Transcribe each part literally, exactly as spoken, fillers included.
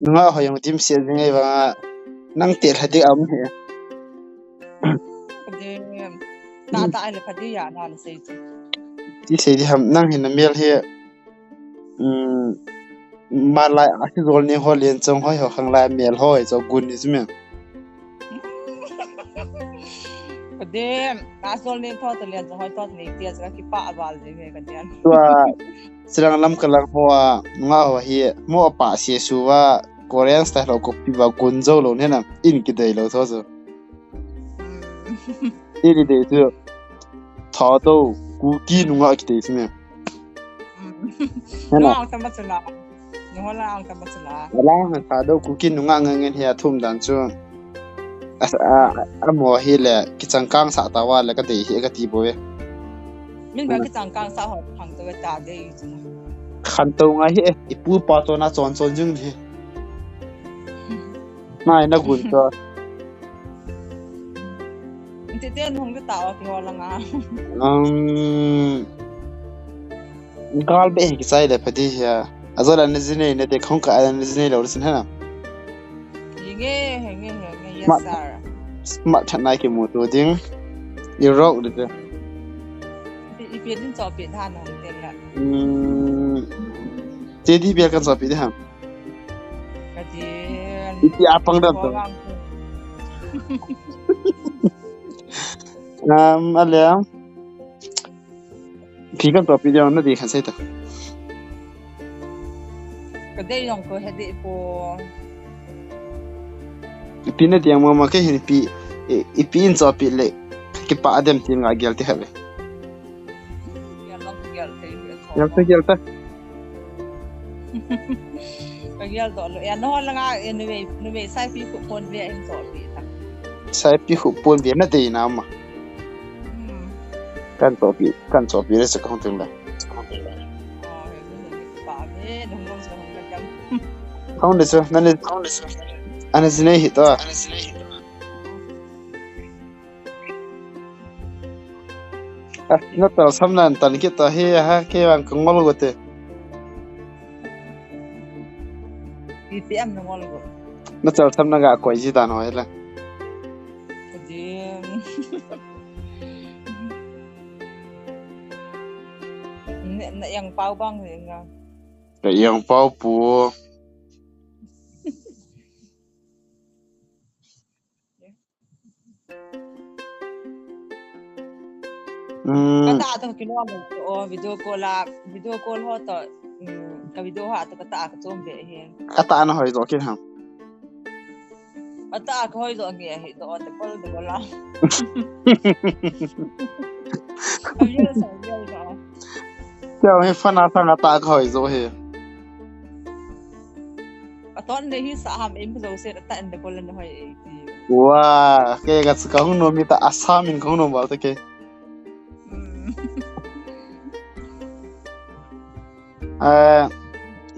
Nunga ho jong dimset jing e vang a. Nang te lha dik am he. Kati, ta ta ai le pha di ya na na sei chu. Ti sei di ham nang hin na mel he. Um, malai a ki jol ni ho len chong hoi ho khang lai mel hoi cho gun ni chu me. Kati, ta jol ni tho to len chong hoi tho ni ti a cha ki pa bal di me kati an. Tua, Chilang lam kalang hoa, nga hoa hi, mo apa si suwa, Korean style ho copy va gunjo lo nena, in kidei lo tho so. In kidei tu, tho to, Kuki nunga kidei si me. Nunga ang tama chula. Nunga la ang tama chula. Wala, tho to, Kuki nunga ngangen hi athum dan chu. A, a, amo hi le, kichangkang sa ta wa le ka dei hi ka ti bo ve. Min ba kichangkang sa ho phang to ve ta dei chu. Khan to ngai hi, i pu pa to na chon chon jing hi. Mai na gun to. Ti te nung ta wa ki ho la nga. Um, Gal be hi kichai le pha di hi a. A zo la ni zine ne te khong ka a ni zine lo sin hana. Henge, henge, henge, yes, sir. Smart that nai ki mu tu ding. I rock de te. I pe din cho pe tha na te la. Hmm. Te di be kan cho pe de ha. Ka di. I ti a pang dam to. Um, a le. Phi kan to pi dia na di kan sei ta. Ka dei jong ko he dei po. Ipi na diang mama ke hin pi, i, ipi in cho pi le. Ki pa adem ti nga gel ti ha ve. Gel ta, gel ta. Ka gel doh lo. Ya no la nga, eh, numei, numei sai pi khu pon ve in cho pi ta. Sai pi khu pon ve na dei na ma. Hmm. Kan cho pi, kan cho pi le sa ka hung tung la. Oh, he, numei pa ve, nung long sa hung ka jam. Hung de so, na le. Hung de so. Ana zine hi to. Ana zine hi to. Ah, na tal sam nan tan kit ta hi ha ke vang ka ngol go te. Ipi am na ngol go. Na tal sam na ga koi ji dan hoi la. Ka di. Na, na yang pau bang ni nga. Na yang pau pu. Hmm. Ka ta to kilo mo to video call a, video call ho to, hmm, ka video ha to ka ta ka chom be he. Ka ta na hoi jo kin ham. Ka ta ka hoi jo nge he to te kol de kol a. Ka video sa video sa. Teo he fana sa ka ta ka hoi jo he. Aton de hi sa ham em jo se ta en de ko len hoi e ti. Wa, ke ga ka hung no mi ta Assam in ka hung no ba ta ke. Hmm. Eh,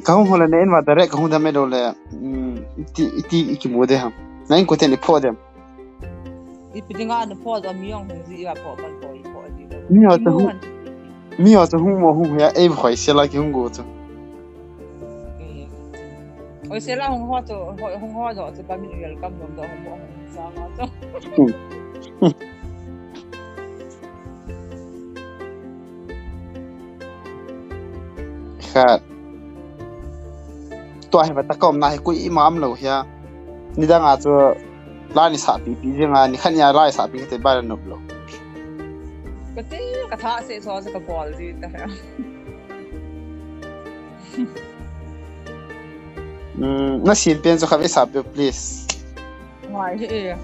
ka hung hole ne en wa direct ka hung da me do le. Hmm, iti, iti iki mo de ham. Na in ko ten i pho dem. Ipi dinga na pho do mi ong hung ji wa pho ban pho i pho ji. Mi ho ta hung. Mi ho ta hung mo hung ya e khoi se la ki hung go ta. Oi, se la hung ho to, hung ho to, to ba mi welcome nom to, hung ho, hung sa ma to. Kha. Tua hi ba ta kom na hi kui imam lo hia. Ni dang a chu la ni sa pi pi jing a, ni khan ya la sa pi te ba nop lo. Ka te ka tha se so ka bol ji ta. Hmm, na sim pen chu kha ve sa pe, please. Ngai he e.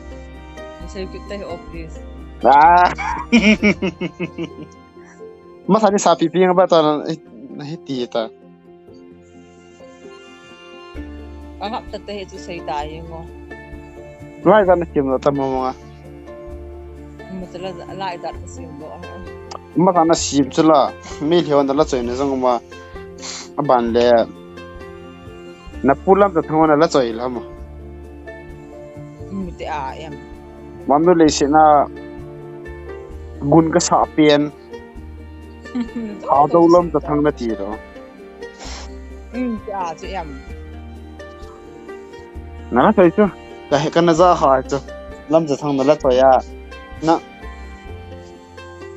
Ni sei kit te o, please. Ah. Masa ni sa pi pi nga ba ta na, na hi ti ta. Ka ngap ta te he chu sei ta ye ngo. Lai ka na sim lo ta mo mo nga. Mo ta la lai ta ka sim lo. Ma ka na sim chu la. Mi lheo na la choi na jong ma. A ban le. Na pu lam ta thang na la choi la ma. Mi te a em. Mam do le se na gun ka sa pen. Thao do lam ta thang na ti lo. Um, ja, ja, em. Nala choi chu. Ka he kana ja ha chu. Lamjathang nala choi a. Na.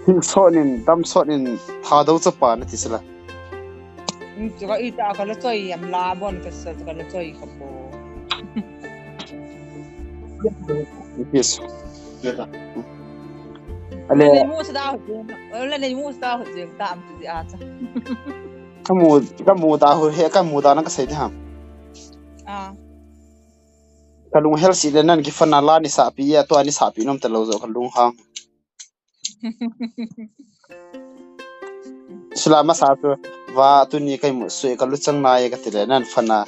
Hin sot nin, dam sot nin, Thadou chapa nati sila. Chuka ita kala choi am la bon kasa kala choi kapo. Yes. Ale. Lele mu sada ho. Lele mu sada ho jeng ta am ti a cha. Kamu, kamu da ho he, kamu da na kasei di ham. Ah. Kalung hel si le nan kifana la ni sapi ya, tua ni sapi nom ta lo jo kalung hang. Sila masa tu, va tuni kai mu sui kalu chang na ye kati le nan fana.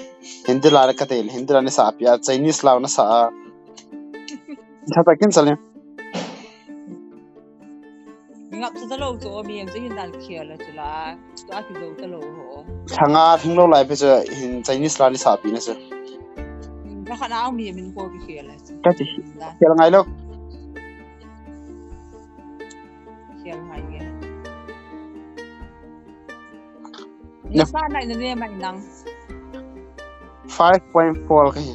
Hindi la kati le, Hindi la ni sapi ya, Chinese la na sa. Thata kin sale. Ngap sa talo chu mi ang chu hin dan khia la chu la. Tu a ki do talo ho. Thanga thing lo lai pe chu hin Chinese la ni sapi na chu. Ka khana ang mi min ko ki khia la chu. Ka ti. Khia ngai lo. Khia ngai nge. Na sa nai na ne mai nang. Five point four ka hi.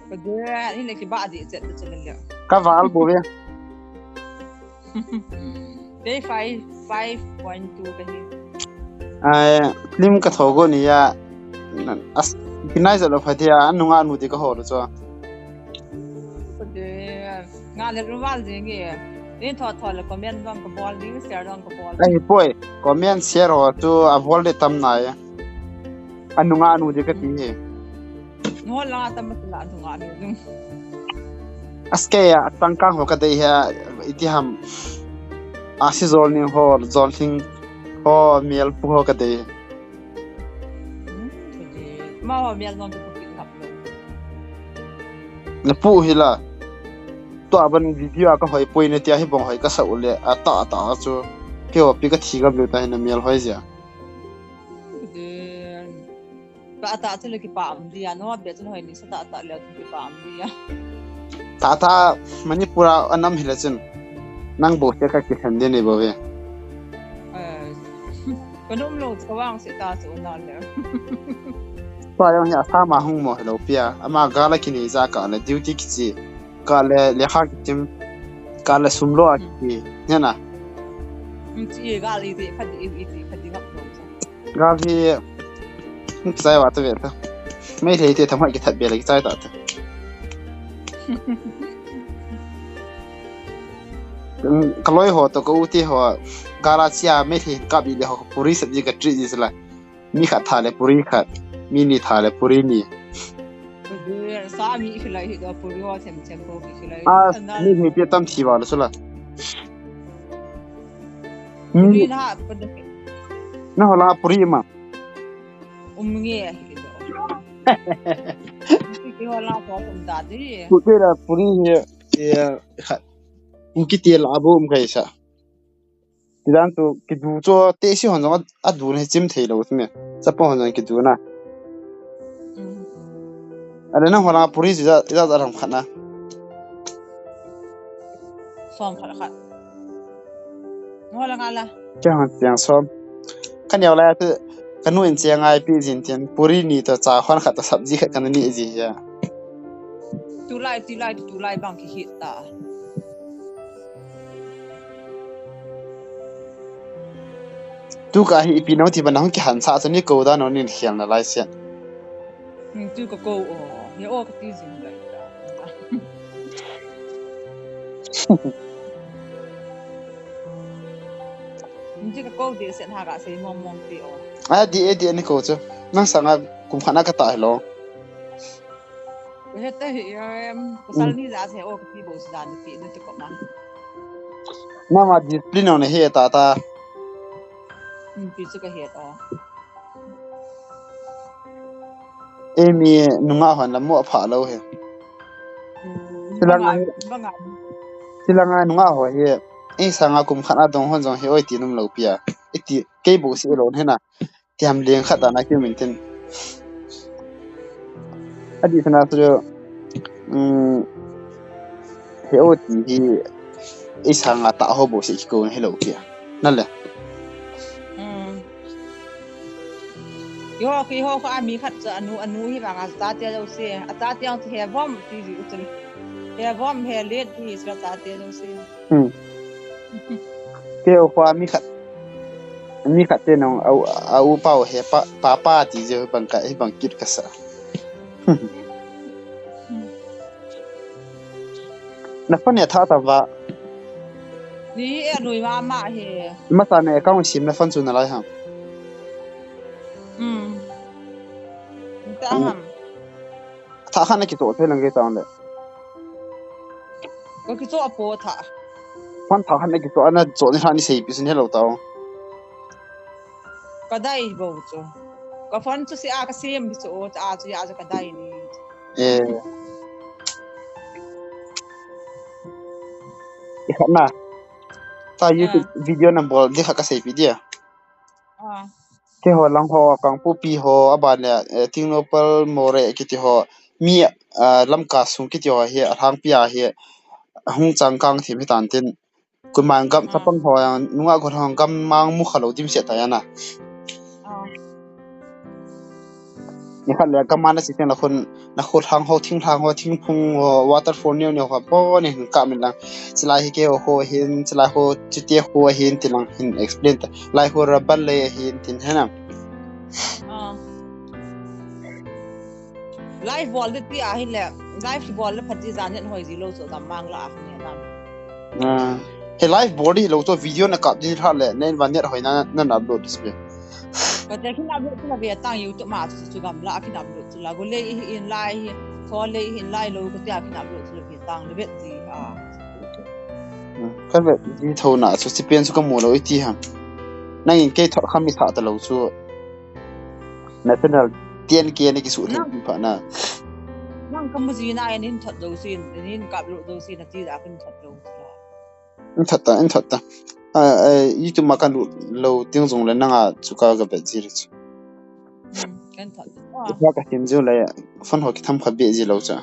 Ka de, ni le ki ba di chet chet le. Ka val bo ve. Te five, five point two ka hi. Ai, film ka tho go ni ya. As, kinai jalo pha dia, anunga nu ti ka ho lo cho. Ka de, nga le ruval de nge. Ni tho tho le comment dong ka bol, ni share dong ka bol. Ai, poi, comment share ho tu a bol de tam na ya. Anunga nu de ka ti he. Ngol la tam la anunga nu. Aske ya, tangkang ho ka dei he, iti ham. Asi jol ni ho, jol thing ho, mial pu ho ka dei. Hmm, ka dei. Ma ho mial nom tu pu ki ngap lo. Na pu hi la. Tua ban video a ka hoi poi na tia hi bong hoi ka sa u le, a ta, a ta chu. Kei ho pi ka thi gam le ta hi na mial hoi jia. Ka ta chu le kipa am dia, no, be chu hoi ni sa ta ta le kipa am dia. Ta ta Manipur a anam hile chun. Nang bo se ka ki hen de ni bo ve. Eh, ka nom lo ka wang se ta chu na le. Pa yong ya sa ma hung mo lo pia. Ama gala kini ja ka le duty kichi. Ka le lekha kichim. Ka le sum lo a ki. Hena. Chi gala i de pha di i de pha di ngap lo. Gal hi, chai wa ta ve ta. Meitei te thamhoi kithat be le kichai ta ta. Ka loi ho to ka u te ho, gal a chia Meitei ka bi le ho puri sabji ka tri ji sila. Mi khat tha le puri khat, mi ni tha le puri ni. Sa mi khilai hi do puri ho them them ko khilai. Ah, mi ni pe tam thi wa lo sila. Puri na ha pa de. Na ho la puri ma. Um nge hi do. Ki ho la ko um da di. Ku te la puri hi, eh, khat. Um ki te la bo um kai sa. Ti dan tu ki du cho te si hon jong a du ne chim thei lo me. Sa po hon jong ki du na. Ale na ho la puri ji ja, ja, ja ram khat na. Som khat khat. Ngo la nga la. Kya hon tiang som. Ka neo la tu ka nu in che ngai pi jin tin puri ni to cha hon khat to sabji khat ka ni ji ya. Tu lai, tu lai, tu lai bang ki hit ta. Tu ka hi ipi nau ti ba nang ki han sa so ni ko da no ni khial na lai sian. Hmm, tu ka ko o. Ni o ka ti jin lai ta. Ni ka ko de sen ha ka sei mong mong ti o. A di e di ni ko chu. Nang sanga kum khana ka ta hello. He ta hi em ko sal ni ja se o ka ti bo sa ni ti ni ti ko ma. Mama discipline ne he ta ta. Ni ti chu ka he ta. Emi nunga hon la mo pha lo he. Silang ai, silang ai nunga ho he. Ei sanga kum khat a dong hon jong he oi ti num lo pia. Iti kei bu si lo he na. Tiam leng khat ana ki min tin. Adi sana su um he o ti hi ei sanga ta ho bu si ki ko he lo pia. Na le. Keiho, keiho kho a mi khat chu anu, anu hi vang a chate jouse. Achate jong chu he vom ti ji u chun. He vom, he let ti ji chu achate jouse. Hmm. Keiho kho a mi khat, mi khat te nong, a u, a u pa u he pa, pa, pa ti ji u bang ka, hi bang kit kasa. Na phone e tha ta va. Ni e nui mama he. Masa na account sim na phone chu na lai ham. Hmm. Ta ham. Tha khan na kicho thei lang ke ta le. Ka kicho a po tha. Phone tha khan na kicho ana cho ni khan ni sei pi sin hello ta. Ka dai bo chu. Ka phone chu si a ka sim bi chu o cha chu ya chu ka dai ni. Eh. I khat na. Ta YouTube video na bol di kha ka sei pi dia. Ah. Keiho lang ho, Kangpokpi ho, aban le, eh, Tengnoupal, Moreh kiti ho, mi, ah, Lamka sung kiti ho hi, alhangpi a hi, hung chang kang thim hi tan tin. Kuman gam chapang ho, nunga gon ho, gam mang mu kha lo dim se ta ya na. Ah. Ni khat le gam man na si teng la khun, na khu lhang ho, thing lhang ho, thingphung ho, waterfall neo neo ho, po ni hin ka min lang. Chilai hi keiho ho hin, chilai ho, chite ho hin, ti lang hin explain ta. Lai ho rubber le hin, tin he na. Ah. Live bol di ti a hi le, live bol le phat ji jan nen hoi ji lo chu gam mang la a ni na. Ah. He live bol di lo chu video na kap di lha le, nen van net hoi na, na upload display. Ka te kin upload chu la ve tang YouTube ma chu chu gam la kin upload chu la go le hi in lai hi, tho le hi in lai lo ka te kin upload chu la ve tang le vet ji a. Ka vet ji tho na chu si pen chu ka mu lo i ti ham. Nang in kei thot kham mi tha ta lo chu. Na channel tien ke na ki su thei pha na. Nang ka mu ji na in in thot lo si in, in ka upload lo si na ti da kin thot lo chu la. In thot ta, in thot ta. A, a, YouTube ma kan lut lo ting jong le nang a chu ka ga bet ji le chu. Hmm, kan thot ta. Ipa ka tin ju le phone ho ki tham kha be ji lo cha.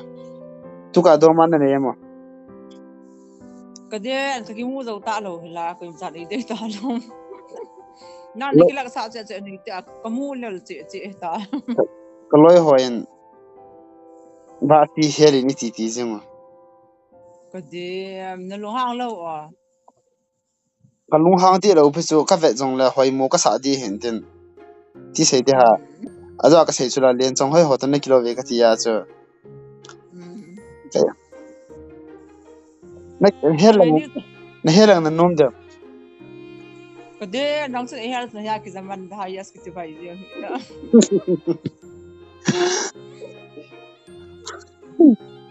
Tu ka do man na ne mo. Ka de an ka ki mu jo ta lo hi la ko im cha ni de ta lo. Na ni ki lak sa che che ni te ka mu le che che ta. Ka loi ho in ba ti he li ni ti ti jing mo. Ka de na lo hang lo a. Ka lunghang ti lo phi chu ka vet jong le hoi mo ka sa di hin tin. Ti sei di ha. A jo ka sei chu la len chong hoi ho tan na kilo ve ka ti ya chu. Mm. Ka ya. Na he lang, na he lang na nom de. Ka de nang chu he na ya ki zaman da yes ki ti bai di.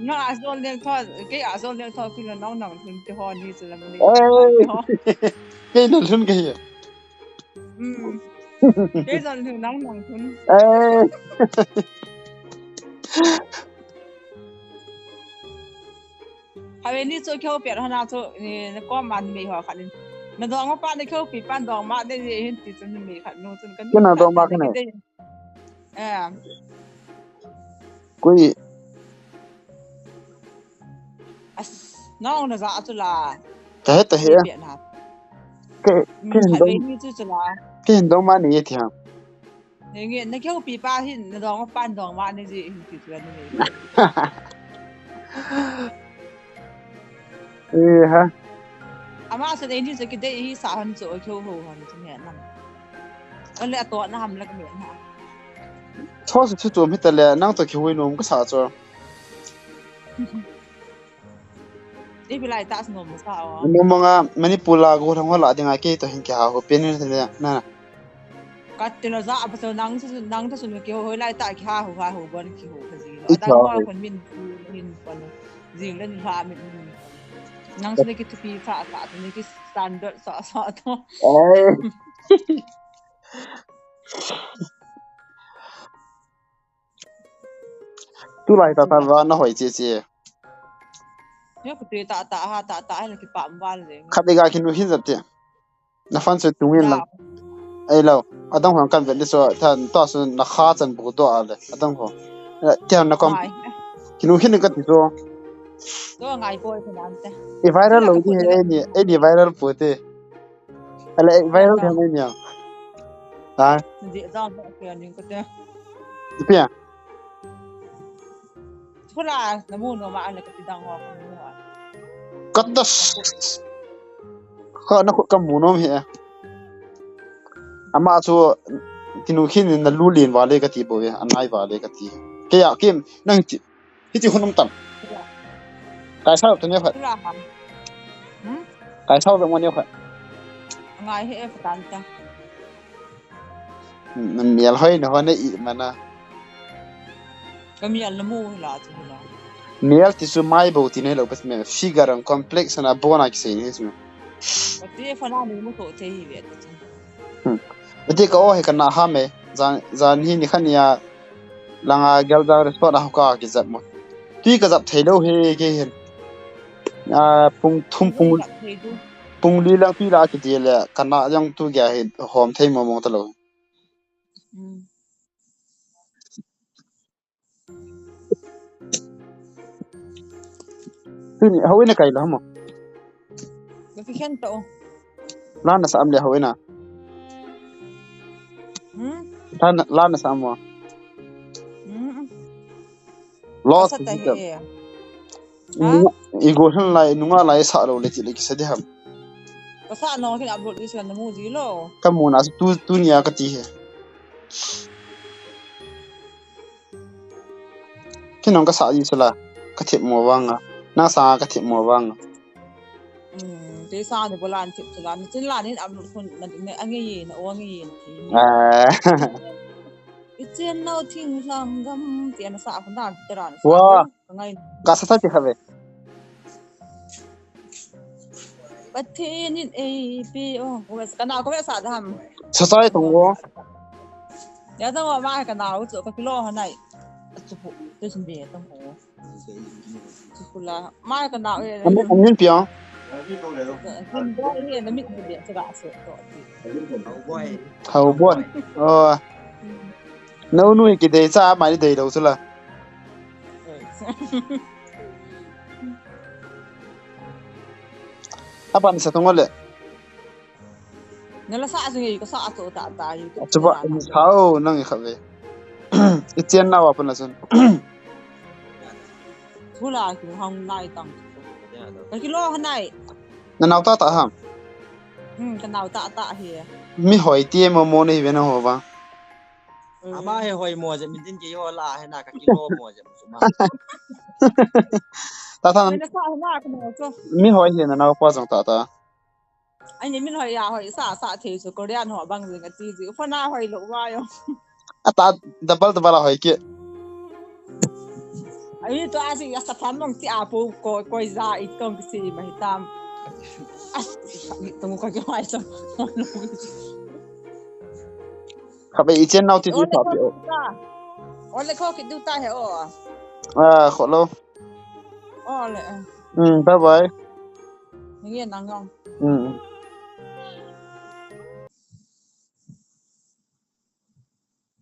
Nang a zol ding tho, kei a zol ding tho, kei la nang nang thun te ho ni chu la ni. Ei. Kei nang thun kei. Hmm. Kei zol ding nang nang thun. Ei. Have ni chu keu pet hana chu ni na ko man mi ho khat ni. Na dong ma pa ni keu pi pan dong ma de ni hin ti chu ni mi khat nu chun kan. Kei na dong ma khat ni. Eh. Kui. As, nang na za chu la. Ta he, ta he. Pe na. Ke, ke hin dong. Ni chu chu la. Ke hin dong ma ni ye thiam. Ni nge, na keu pi pa hin, na dong pan dong ma ni ji hin ti chu la ni. Eh, ha. Ama sa dei ni sa ki dei hi sa han chu keu ho han chu ne nam. Ale to na ham lak ne na. Tho su chu chu mi ta le nang to ki hui nom ka sa chu. Ipi lai ta nom sa o. Mo mo nga Manipur la go thang ho la ding a ke to hin ki ha ho pe ni le na. Ka ti lo za, a pa so nang su, nang ta su ki ho, hoi lai ta ki ha ho, ha ho, bon ki ho, ka ji lo. Adang ho, kon min, min, kon. Jing len ha, min, min. Nang su ki thupi sa, sa, su ki standard sa, sa, to. Ai. Tu lai ta ta va na hoi che che. Yo, ka ti ta, ta, ha, ta, ta, ha, la ki pa, mbal le. Khat de ga ki nu hin zat te. Na fan chu tung in lang. Ei lo. Adang hon kan vet ni so, ta, ta su na kha chan bu do a le. Adang ho. Eh, tia na kom. Ai. Ki nu hin ka ti so. To ngai ko ko nan te. E viral lo ni, e ni, e ni viral pu te. Ale e viral de ni ya. Hai. Nadi dang ho ke ning ko te. Ipi a? Thula, namu nom a, ana kati dang ho, kamu a. Kata. Ka na khut kamu nom hi. Ama chu tinu khin na lu lin vale kati bou ve, anai vale kati. Kei a kim, nang ti, hiti hun um tam. Kai sao ta ne khat. Thula ham. Hmm? Kai sao ta mo ne khat. Ngai he e patan ta. Mial hoi na ho ne i mana. Kamial namu la chu la. Mial ti chu mai bou ti ne lo, but me figure and complexion a bon a kisei ni chu. Ati fana ni mu to te hi ve ta chu. Ati ka o he ka na ha me. Jan, jan hi ni khan ya. Langa gel jang resort a ho ka kijap mo. Tui ka jap thei lo he ke hin. A, pung thum pung, pung li lang tui la kiti le, ka na jong tu gya hi hom thei mo mo ta lo. Hmm. Tuni, hau ina kai lo mo. Ba ki khen to. Lana sa am le hau ina. Hmm? Lana, lana sa am mo. Hmm. Lost Sa ta position. He. Nunga, i go hlan lai, nunga lai sa lo le ti le kisa di ham. Ka sa no kin upload di sa na mu di lo. Ka mu na tu, tuni a ka ti he. Kin nong ka sa di sala. Ka thip mo vang a. Na sa ka thip mo vang a. Hmm, te sa ni bolan thip sala. Ni chin la ni upload khun na ne angi na o angi. Ah. I chen no thing lang gam ti na sa khun da te ran. Wa. Ngai. Ka sa ta ti ha ve. Pathen in ei pe o. Ko sa kana ko sa da ham. Sa sa tong wo. Ya tong wo ma kana u chu ka kilo ha nai. Chu pu te sin be tong wo. Chu pu la ma kana e. Amin, amin piang. Kun do ni na mit ni be sa ga so to. Hau boi. Oh. No nu ki dei cha mai dei lo chu la. Apan sa tong le. Na la sa sa ngi ko sa to ta ta yu. Chuba sao nang kha ve. I chen na wa pan la sun. Thula ki hang nai tang. Ka kilo ha nai. Na nau ta ta ham. Hmm, ka nau ta ta he. Mi hoi ti mo mo nei ve na ho ba. Ama he hoi mo je, min tin ki ho la he na ka kilo mo je. Ta ta. Ka sa na ka mo so. Mi hoi he na nau pa jong ta ta. Ai ni min hoi ya hoi sa sa thei chu Korean ho bang jing ati ji. Ko na hoi lo wa yo. Ata double double hoi ki. Ai to a si ya sa tham mong ti a po ko ko za i tong si ma hi tam. As ni tong ka ki hoi so. Kha be i chen nau ti ti pa pi o. Ole ko ki du ta he o. Ah, kho lo. Ole. Mm, bye bye. Ni nang ngong. Mm.